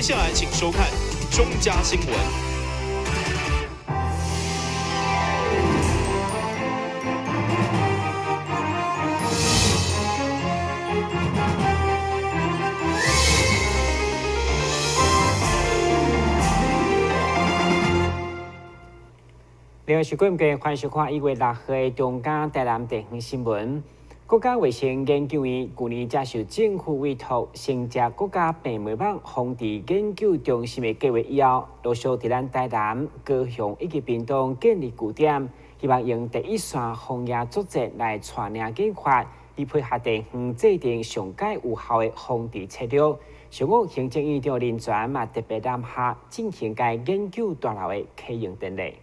接下來請收看中嘉新聞。另外是過唔過，歡迎收看1月6號的中嘉台南地方新聞。國家衛生研究院舊年接受政府委託，承接國家病媒蚊防治研究中心的計劃以後，陸續佇咱台南、高雄以及屏東建立據點，希望用第一線防疫作戰來帶領研發，以配合地方制定上蓋有效的防治策略。上午行政院長林全嘛特別南下進行該研究大樓的啟用典禮。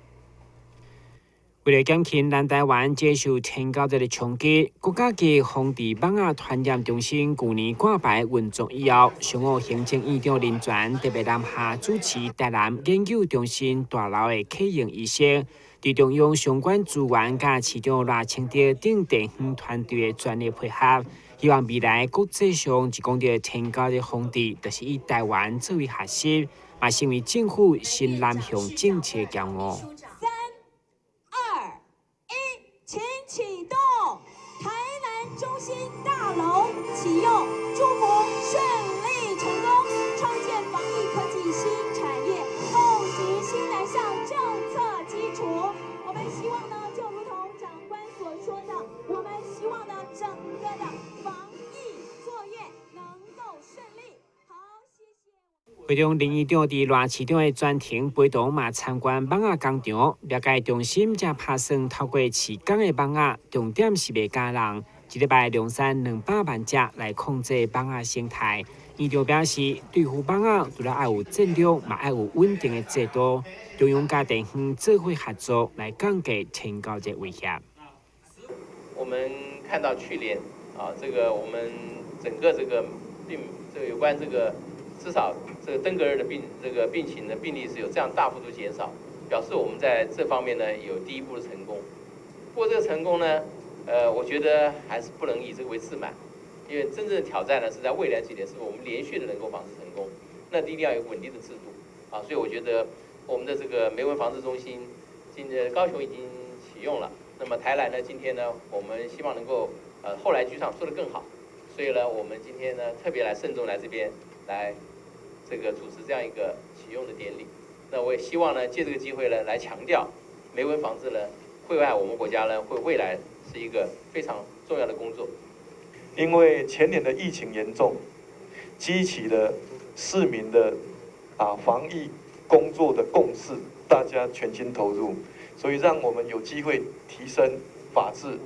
為了減輕南台灣接受天狗熱的衝擊，國家級防治蚊仔傳染中心舊年掛牌運作以後，上午行政院長林全特別南下主持台南研究中心大樓的啟用儀式，佇中央相關資源佮市長賴清德等地方團隊的全力配合，希望未來國際上一講著天狗熱防治，就是以台灣作為學習，嘛成為政府新南向政策的驕傲。請啟動台南中心大樓啟用，祝福順利成功，創建防疫科技新產業，厚植新南向政策基礎。我們希望呢，就如同長官所說的，我們希望呢，整個的防疫作業能夠順利。好，謝謝。會中林院長佇賴市長的專程陪同嘛參觀蚊仔工場，了解中心正拍算透過飼工的蚊仔，重點是袂咬人，一禮拜量產200萬隻來控制蚊仔生態。院長表示，對付蚊仔除了愛有戰略，嘛愛有穩定的制度，中央佮地方做伙合作來降低天狗熱威脅。我們看到去年啊，這個我們整個這個病，這個有關這個。至少這個登革熱的病，這個病情的病例是有這樣大幅度減少，表示我們在這方面呢有第一步的成功。不過這個成功呢，我覺得還是不能以這個為自滿，因為真正的挑戰呢是在未來幾年，是我們連續的能夠防治成功，那一定要有穩定的制度啊。所以我覺得我們的這個媒蚊防治中心，今高雄已經啟用了，那麼台南呢，今天呢，我們希望能夠後來居上做得更好，所以呢，我們今天呢特別來慎重來這邊來。這個主持這樣一個啟用的典禮，那我也希望呢，借這個機會呢，來強調媒蚊防治呢，會在我們國家呢，會未來是一個非常重要的工作。因為前年的疫情嚴重，激起了市民的防疫工作的共識，大家全心投入，所以讓我們有機會提升法治，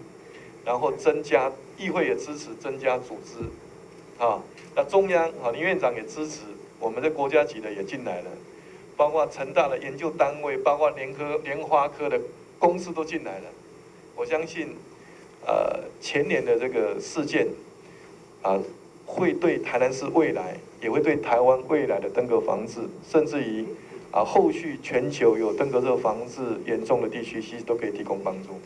然後增加議會也支持增加組織，那中央林院長也支持。我們的國家級的也進來了，包括成大的研究單位，包括聯科、聯發科的公司都進來了。我相信，前年的這個事件，會對台南市未來，也會對台灣未來的登革防治，甚至於後續全球有登革熱防治嚴重的地區，其實都可以提供幫助。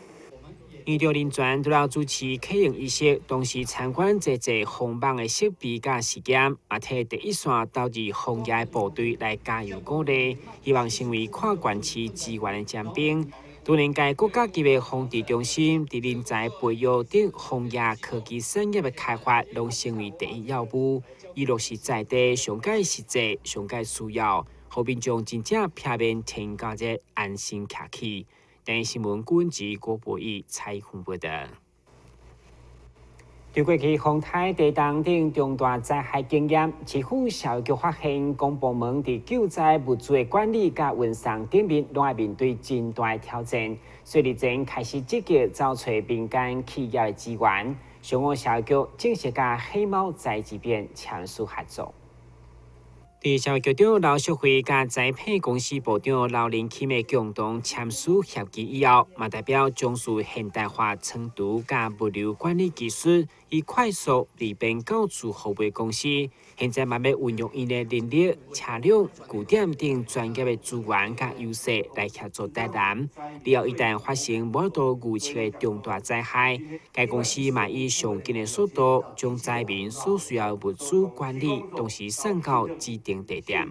院長林全除了主持啟用儀式，同時參觀這濟防蚊的設備佮實驗，嘛替第一線投入防疫的部隊來加油鼓勵，希望成為跨縣市支援的尖兵。當然，該國家級的防治中心，佇人才培育等防疫科技產業的開發，攏成為第一要務。伊落實在地上蓋實際、上蓋需要，予民眾真正避免天狗熱安心徛起。電視新聞郭志郭博義採訪報道。對過去風颱、地動等重大災害經驗，市府社會局發現，公部門佇救災物資的管理佮運送頂面，攏愛面對真大的挑戰。所以日前開始積極找揣民間企業的資源。上午社會局正式佮黑貓宅急便簽署合作。佇社會局長劉淑慧佮宅配公司部長劉林欽的共同簽署協議以後，嘛代表重視現代化倉儲佮物流管理技術，以快速利便到處服務公司。現在嘛欲運用𪜶的人力、車輛、據點等專業的資源佮優勢來協助台南。了後一旦發生無法度預測的重大災害，該公司嘛以上緊的速度，將災民所需要的物資管理，同時送到指定定地點。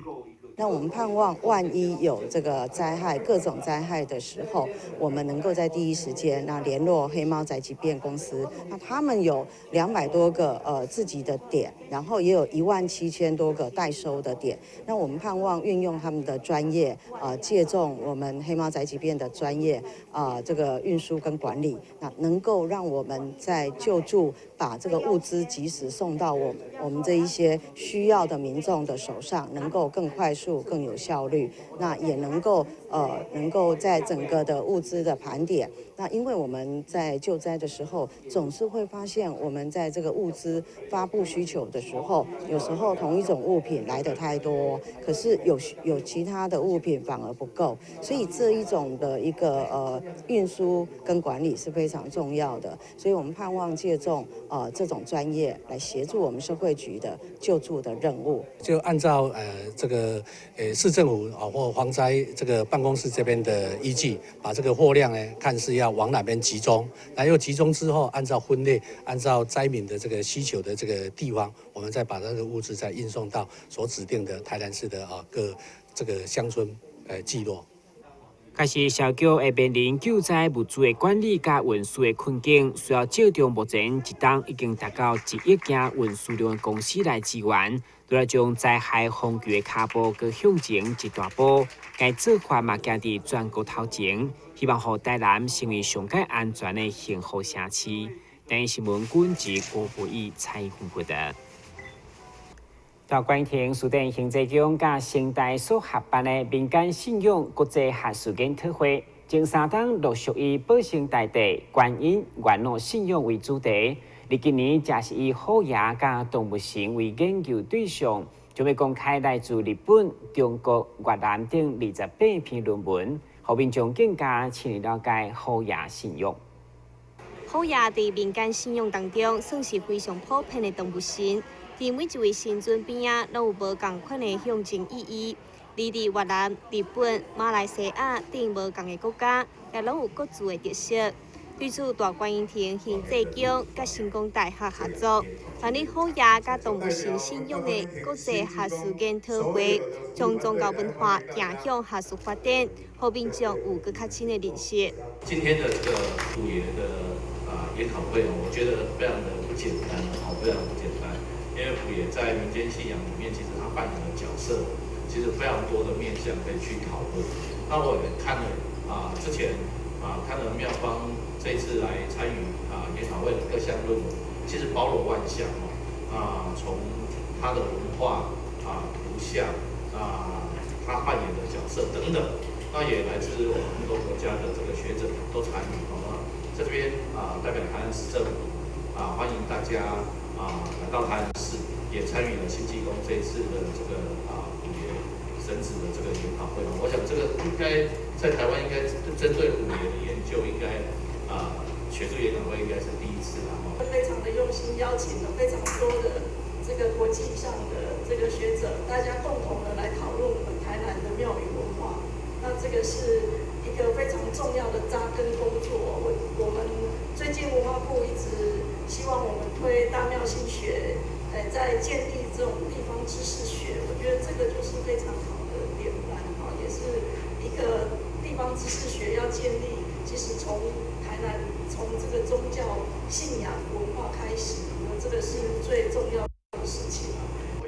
那我們盼望，萬一有這個災害、各種災害的時候，我們能夠在第一時間那聯絡黑貓宅急便公司。那他們有200多個自己的點，然後也有1.7萬多個代收的點。那我們盼望運用他們的專業，借重我們黑貓宅急便的專業啊，這個運輸跟管理，那能夠讓我們在救助，把這個物資及時送到我們這一些需要的民眾的手上，能夠更快速，更有效率，那也能夠在整個的物資的盤點。那因為我們在救災的時候，總是會發現我們在這個物資發布需求的時候，有時候同一種物品來得太多，可是有其他的物品反而不夠，所以這一種的一個運輸跟管理是非常重要的。所以我們盼望借重這種專業來協助我們社會局的救助的任務。就按照這個市政府啊或防災這個辦公室這邊的依據，把這個貨量呢，看是要往哪邊集中，然後集中之後，按照分類，按照災民的這個需求的這個地方，我們再把這個物資再運送到所指定的台南市的啊各這個鄉村聚落。可是社局會面臨救災物資的管理佮運輸的困境，需要借重目前一冬已經達到1億件運輸量的公司來支援，來將災害防救的跤步閣向前一大步。該做法嘛，行佇全國頭前，希望予台南成為上蓋安全的幸福城市。台視新聞軍及郭博義採訪報導。大觀亭書店行濟宮佮成大所合辦的民間信仰國際學術研討會，前三冬陸續以保生大帝、觀音、元老信仰為主題。而今年則是以虎爺佮動物神為研究對象，將欲公開來自日本、中國、越南等28篇論文，予民眾更加深入了解虎爺信仰。虎爺佇民間信仰當中，算是非常普遍的動物神。佇每一位神尊邊仔，攏有無仝款的象徵意義。而佇越南、日本、馬來西亞等無仝的國家，也攏有各自的特色。對此，大觀音亭行濟宮佮成功大學合作，辦理虎爺佮動物神信仰的國際學術研討會，將宗教文化走向學術發展，予民眾有閣較深的認識。今天的這個虎爺的啊研討會，我覺得非常的不簡單，哦，非常不簡單。因為虎爺在民間信仰裡面，其實他扮演的角色，其實非常多的面向可以去討論。那我也看了啊，之前啊看了廟方這一次來參與啊研討會的各項論文，其實包羅萬象哦。啊，從他的文化啊圖像啊，他扮演的角色等等，那也來自我們很多國家的這個學者都參與哦。在這邊啊，代表台南市政府啊，歡迎大家啊來到台南市，也參與了興濟宮這一次的這個啊虎爺神祇的這個研討會。我想這個應該在台灣應該針對虎爺的研究，應該啊學術研討會應該是第一次啦。非常的用心，邀請了非常多的這個國際上的這個學者，大家共同的來討論我們台南的廟宇文化。那這個是一個非常重要的扎根工作。我們最近文化部一直希望我們推大廟心學，在建立這種地方知識學，我覺得這個就是非常好的典範哈，也是一個地方知識學要建立，其實從台南從這個宗教信仰文化開始，那這個是最重要的事情。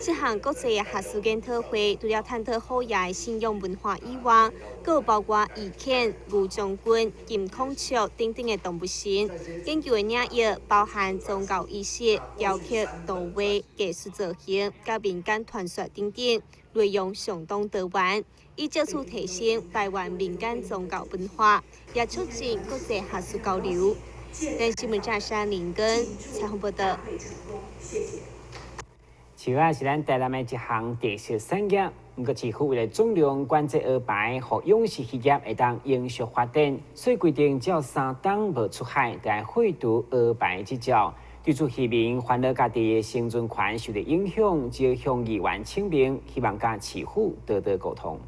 這項國際的學術研討會，除了探討虎爺的信仰文化以外，閣有包括義犬、牛將軍、金孔雀等等的動物神。研究的領域包含宗教儀式、雕刻、圖畫、藝術造型、佮民間傳說等等，內容相當多元，以藉此提升台灣民間宗教文化，也促進國際學術交流。電視新聞記者林根採訪報導。樹仔是咱台南的一項特色產業，毋過市府為了總量管制蚵排，予養殖漁業會當永續發展，所以規定只要3冬無出海，就愛廢除蚵排執照。對此漁民煩惱家己的生存權受著影響，就向議員請命，希望佮市府多多溝通。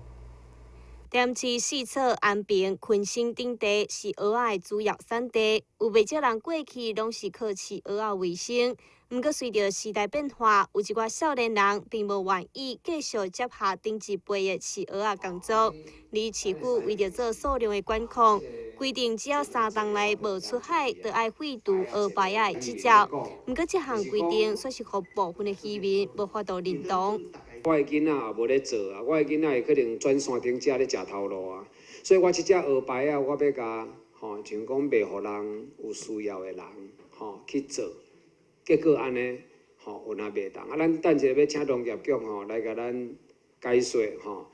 台南市四草、安平、坤生等地是蚵仔的主要产地，有袂少人过去攏是靠飼蚵仔為生。毋過隨著時代變化，有一寡少年人並無願意繼續接下頂一輩的飼蚵仔工作。而市府為著做數量的管控，規定只要三冬內無出海，就愛廢除蚵牌仔的執照。毋過這項規定煞是予部分的漁民無法度認同。我的囡仔也無咧做啊，我的囡仔會可能轉山頂食咧食頭路啊，所以我這隻蚵牌仔，我欲共吼，像講賣予人有需要的人吼去做，結果按呢吼有那袂當啊，咱等一下欲請農業局吼來共咱解說吼，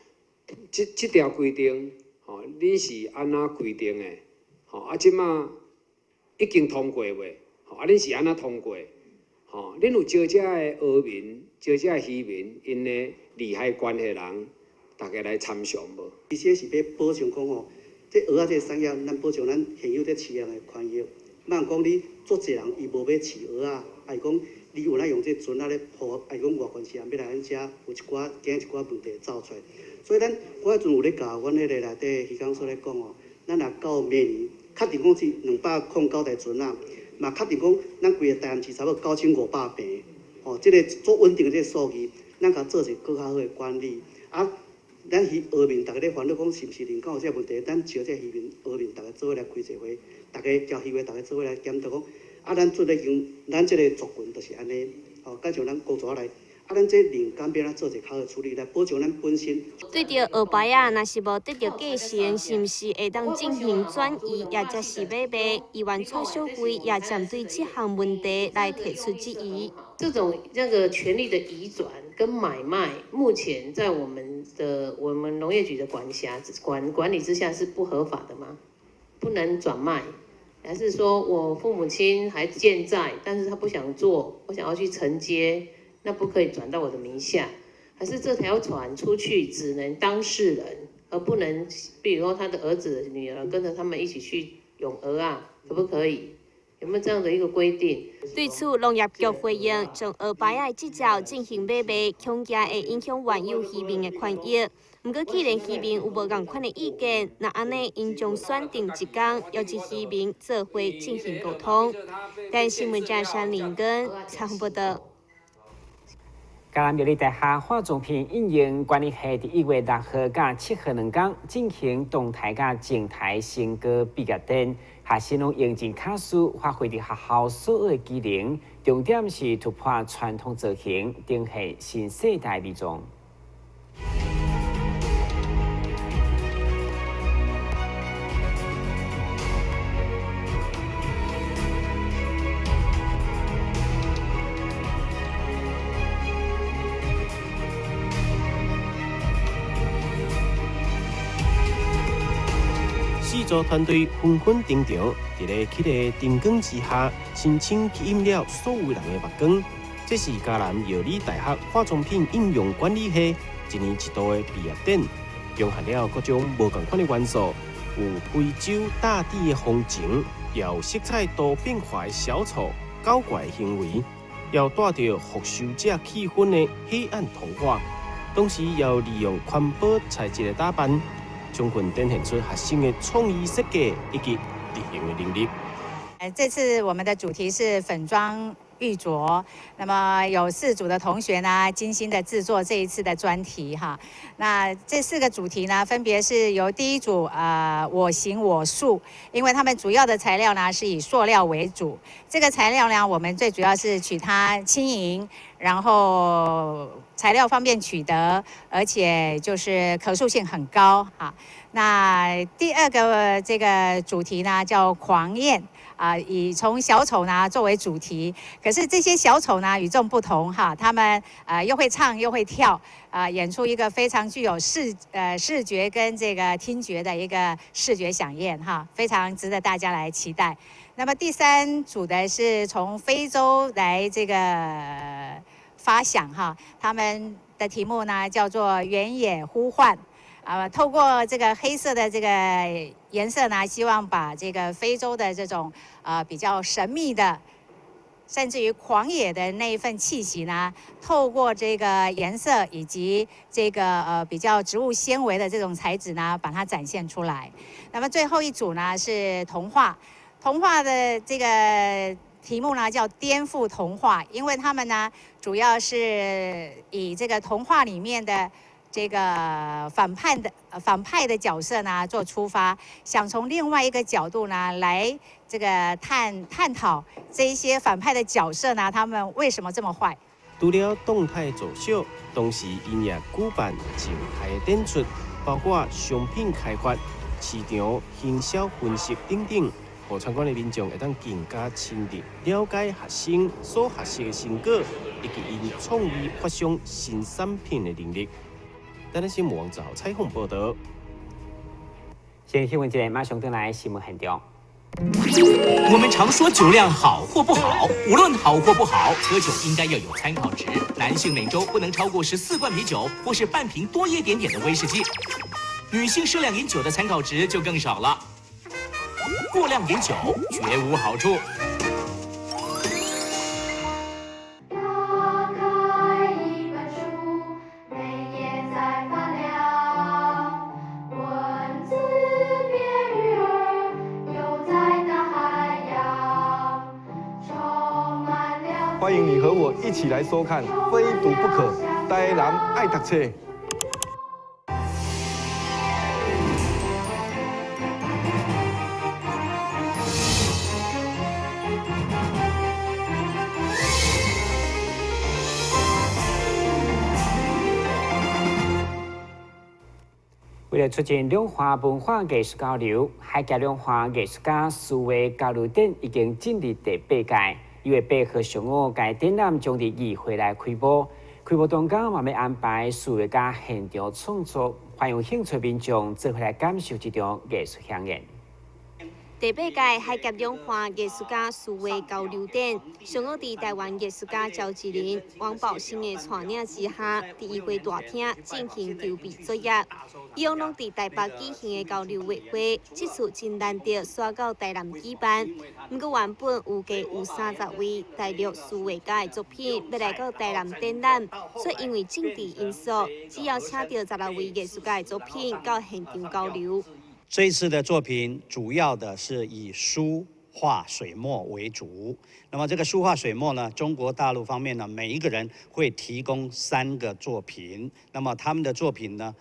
這條規定吼，恁是按怎規定的？吼啊，這馬已經通過未？吼啊，恁是按怎通過？吼，恁有招遮的漁民、招遮的漁民，𪜶的利害關係人，逐家來參詳無？其實是欲保障講吼，這蚵仔這個產業，咱保障咱現有咧飼人的權益。莫講你足濟人伊無欲飼蚵仔，抑是講你有哪用這船仔咧捕，抑是講外縣市人欲來咱遮，有一寡驚一寡問題走出來。所以咱我彼陣有咧共阮彼個內底漁港所咧講吼，咱若到明年確定講是209台船仔。嘛，確定講，咱規个台南市差不多9500坪，吼，這个足穩定的這个數字，咱共做一个閣較好的管理。啊，咱漁漁民逐家咧煩惱講是毋是漁港有這个問題，咱招這个漁民漁民逐家做伙來開一个會，逐家交漁會，逐家做伙來檢討講，啊，咱做咧用，咱這个族群就是按呢，吼，加上咱工作來。啊，咱這漁港欲按怎做一个較好處理，來保障咱本身。對著蚵牌仔，若是無得著繼承，是毋是會當進行轉移，抑則是買賣？議員蔡小惠也針對這項問題來提出質疑。這種那個權利的移轉跟買賣，目前在我們的我們農業局的管轄管管理之下是不合法的嗎？不能轉賣，還是說我父母親還健在，但是他不想做，我想要去承接？那不可以轉到我的名下，還是這條船出去只能當事人，而不能，比如說他的兒子、女兒跟着他們一起去養蚵仔，可不可以？有沒有這樣的一個規定？對此，農業局回應，將蚵牌仔的執照進行買賣，恐驚會影響原有漁民的權益。毋過，既然漁民有無仝款的意見，若按呢，𪜶將選定一工，邀集漁民做伙進行溝通。台視新聞記者林根採訪報導。嘉南藥理大學化妝品應用管理系佇1月6號佮7號兩工進行動態佮靜態成果畢業典，學生攏用盡巧思發揮佇學校所有的技能，重點是突破傳統造型，呈現新世代美妝。四組團隊紛紛登場，佇咧彼个燈光之下，深深吸引了所有人的目光。這是嘉南藥理大學化妝品應用管理系一年一度的畢業典，融合了各種無仝款的元素，有非洲大地的風情，也有色彩多變化的小丑搞怪的行為，也有帶著復仇者氣氛的黑暗童話，同時也有利用環保材質的打扮，充分展現出學生的創意設計以及執行的能力。這次我們的主題是粉妝玉鐲，那麼有四組的同學呢，精心的製作這一次的專題哈。那這四個主題呢，分別是由第一組我行我素，因為他們主要的材料呢是以塑料為主，這個材料呢，我們最主要是取它輕盈，然後材料方便取得，而且就是可塑性很高哈。那第二個這個主題呢，叫狂豔。啊，以從小丑呢作為主題，可是這些小丑呢與眾不同哈，他們又會唱又會跳，啊，演出一個非常具有視覺跟這個聽覺的一個視覺饗宴哈，非常值得大家來期待。那麼第三組的是從非洲來這個發想哈，他們的題目呢叫做原野呼喚。啊，透過這個黑色的這個顏色呢，希望把這個非洲的這種比較神秘的甚至于狂野的那一份气息呢，透过这个颜色以及这个比较植物纤维的这种材质呢，把它展现出来。那么最后一组呢是童话，童话的这个题目呢叫颠覆童话，因为他们呢主要是以这个童话里面的这个反派的角色呢做出发，想从另外一个角度呢来这个探讨这一些反派的角色呢，他們為什麼這麼壞？除了動態作秀，同時𪜶也舉辦靜態展出，包括商品開發、市場行銷分析等等，予參觀的民眾會當更加深入了解學生所學習的成果，以及𪜶創意發想新產品的能力。台南新聞網站採訪報道。先新聞一下，馬上轉來新聞現場。我們常說酒量好或不好，無論好或不好，喝酒應該要有參考值。男性每週不能超過14罐啤酒，或是半瓶多一點點的威士忌。女性適量飲酒的參考值就更少了。過量飲酒絕無好處。打開一本書，每頁在發亮，文字變魚兒，游在大海洋，充滿了。歡迎你和我一起來收看《非讀不可》，台南愛讀冊。為了促進兩岸文化藝術交流，海峽兩岸藝術家書畫交流展已經進入第八屆。1月8號上午，該展覽將佇議會內開幕。開幕當天嘛欲安排書畫家現場創作，歡迎有興趣民眾做伙來感受這場藝術饗宴。第八屆海峽兩岸藝術家書畫交流展，上午佇台灣藝術家趙志林、王寶興的帶領之下，佇議會大廳進行籌備作業。以往攏佇台北舉行的交流畫會，這次真難得徙到台南舉辦。毋過原本預計有30位大陸書畫家的作品欲來到台南展覽，卻因為政治因素，只邀請著16位藝術家的作品到現場交流。這一次的作品主要的是以書畫水墨為主。那麼這個書畫水墨呢，中國大陸方面呢，每一個人會提供3個作品。那麼他們的作品呢，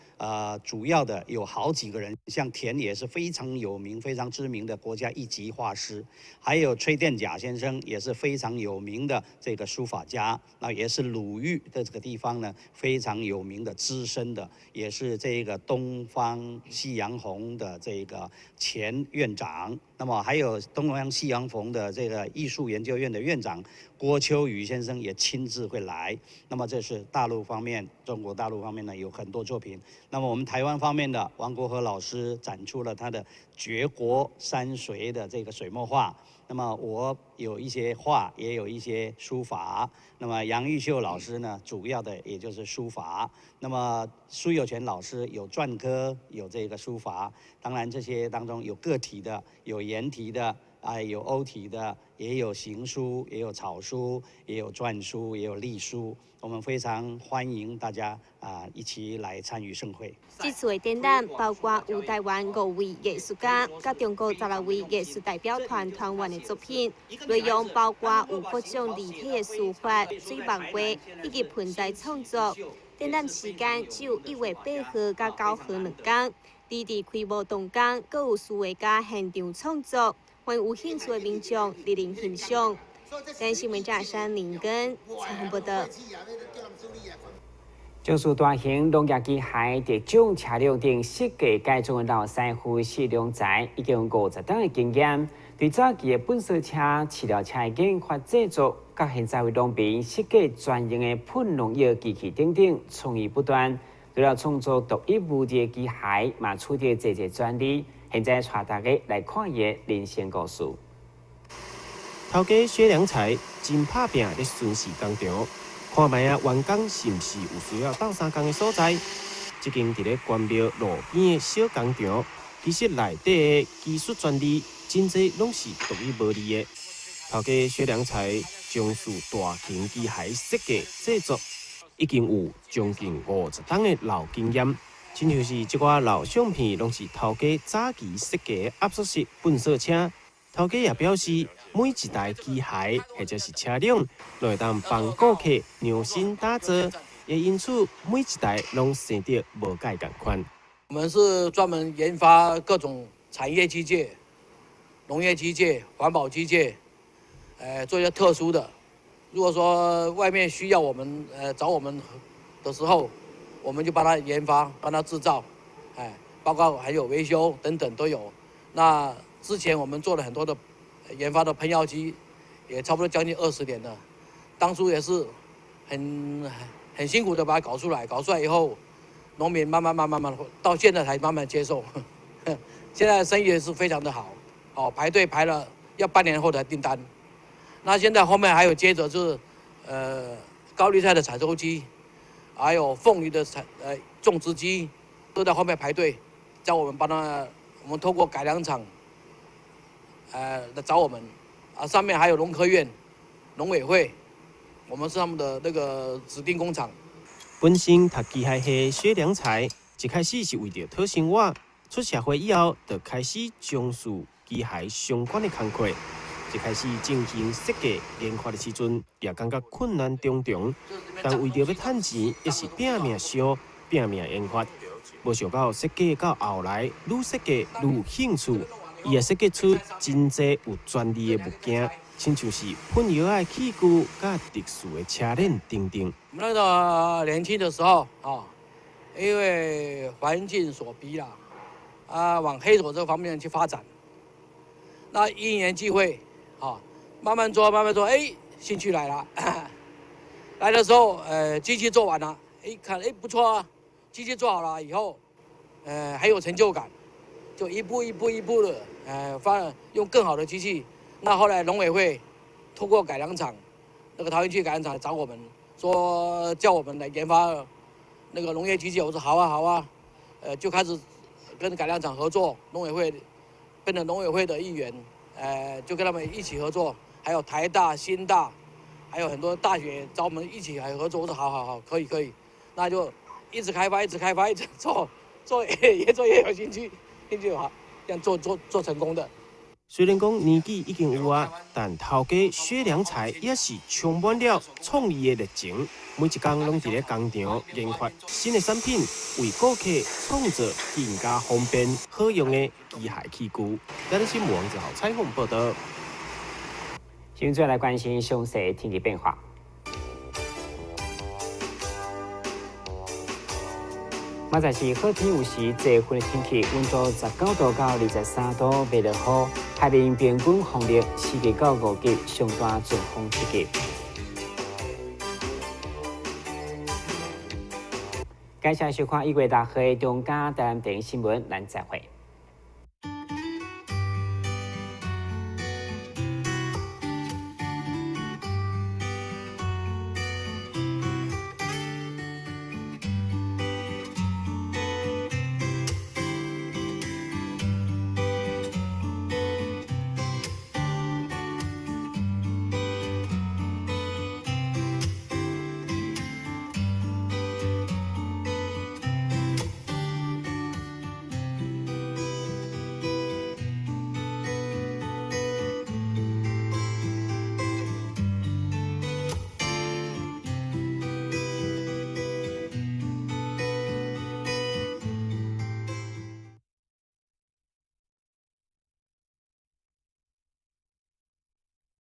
主要的有好幾個人，像田野是非常有名、非常知名的國家一級畫師，還有崔殿甲先生也是非常有名的這個書法家，那也是魯豫的這個地方呢非常有名的資深的，也是這個東方夕陽紅的這個前院長。那麼還有東方夕陽紅的這個藝術研究院的院長郭秋雨先生也親自會來。那麼這是大陸方面，中國大陸方面呢有很多作品。那麼我們台灣方面的王國和老師展出了他的絕國山水的這個水墨畫。那麼我有一些畫，也有一些書法。那麼楊玉秀老師呢，主要的也就是書法。那麼蘇有權老師有篆刻，有這個書法。當然這些當中有個體的，有顏體的。啊，有歐體的，也有行書，也有草書，也有篆書，也有隸書。我們非常歡迎大家啊，一起來參與盛會。這次的展覽包括有台灣5位藝術家、佮中國16位藝術代表團團員的作品，內容包括有各種立體的書法、水墨畫以及盆栽創作。展覽時間只有1月8號佮9號2天，佇開幕當天，閣有書畫家現場創作。歡迎有興趣的民眾蒞臨欣賞。台新聞記者林根采訪報道。從事大型農業機械特種車輛等設計改裝的老師傅謝良才，已經有50年的經驗，對早期的糞掃車、飼料車的研發製作，佮現在為農民設計專用的噴農藥機器等等，創意不斷。除了創造獨一無二的機械，嘛取得濟濟專利。現在帶大家來看伊的人生故事。頭家薛良才真拍拚咧巡視工廠，看覓啊，員工是毋是有需要鬥相共的所在？這間佇咧關廟路邊的小工廠，其實內底的技術專利真濟攏是獨一無二的。頭家薛良才從事大型機械設計製作，已經有將近50冬的老經驗。親像是這寡老相片，攏是頭家早期設計的壓縮式糞掃車。頭家也表示，每一台機械或者是車輛，攏會當幫顧客量身打造，也因此每一台攏生得無蓋仝款。我們是專門研發各種產業機械、農業機械、環保機械，做一些特殊的。如果說外面需要我們，找我們的時候，我們就幫他研發、幫他製造，包括還有維修等等都有。那之前我們做了很多的研發的噴藥機，也差不多將近20年了。當初也是很辛苦的把它搞出來，搞出來以後，農民慢慢慢慢慢到現在才慢慢接受。現在生意也是非常的好，哦，排隊排了要半年後的訂單。那現在後面還有接着就是，高麗菜的採收機，還有鳳梨的種植機，都在後面排隊，叫我們幫他，我們透過改良場，來找我們，啊，上面還有農科院、農委會，我們是他們的那個指定工廠。本身讀機械系薛良才，一開始是為著討生活，出社會以後，就開始從事機械相關的工課。一開始進行設計研發的時陣，也感覺困難重重，但為著欲趁錢，也是拼命燒、拼命研發。無想到設計到後來，愈設計愈有興趣，伊也設計出真濟有專利的物件，親像是噴藥的器具、佮特殊的車鏈等等。我們那個年輕的時候啊，因為環境所逼啦，啊，往黑手這方面去發展。那因緣際會，啊，慢慢做，慢慢做，哎，興趣來了。來的時候，機器做完了，哎，看，哎，不錯啊，機器做好了以後，很有成就感，就一步一步一步的，發用更好的機器。那後來農委會透過改良場，那個桃園區改良場找我們，說叫我們來研發那個農業機器。我說好啊好啊，就開始跟改良場合作，農委會變成農委會的一員，就跟他們一起合作，還有台大、新大，還有很多大學找我們一起來合作。我說好好好，可以可以，那就一直開發，一直開發，一直做，做越做越有興趣，興趣好，這樣做成功的。雖然講年紀已經有啊，但頭家薛良才也是充滿了創意的熱情。每一工攏佇咧工廠研發新的產品，為顧客創造更加方便好用的機械器具。台視新聞王子豪採訪報道。現在來關心詳細天氣變化。明仔是好天有時濟雲的天氣，溫度19度到23度，袂落雨。海面平均風力4級到5級，上大陣風7級。感謝收看1月6號的中嘉台南電視新聞，咱再會。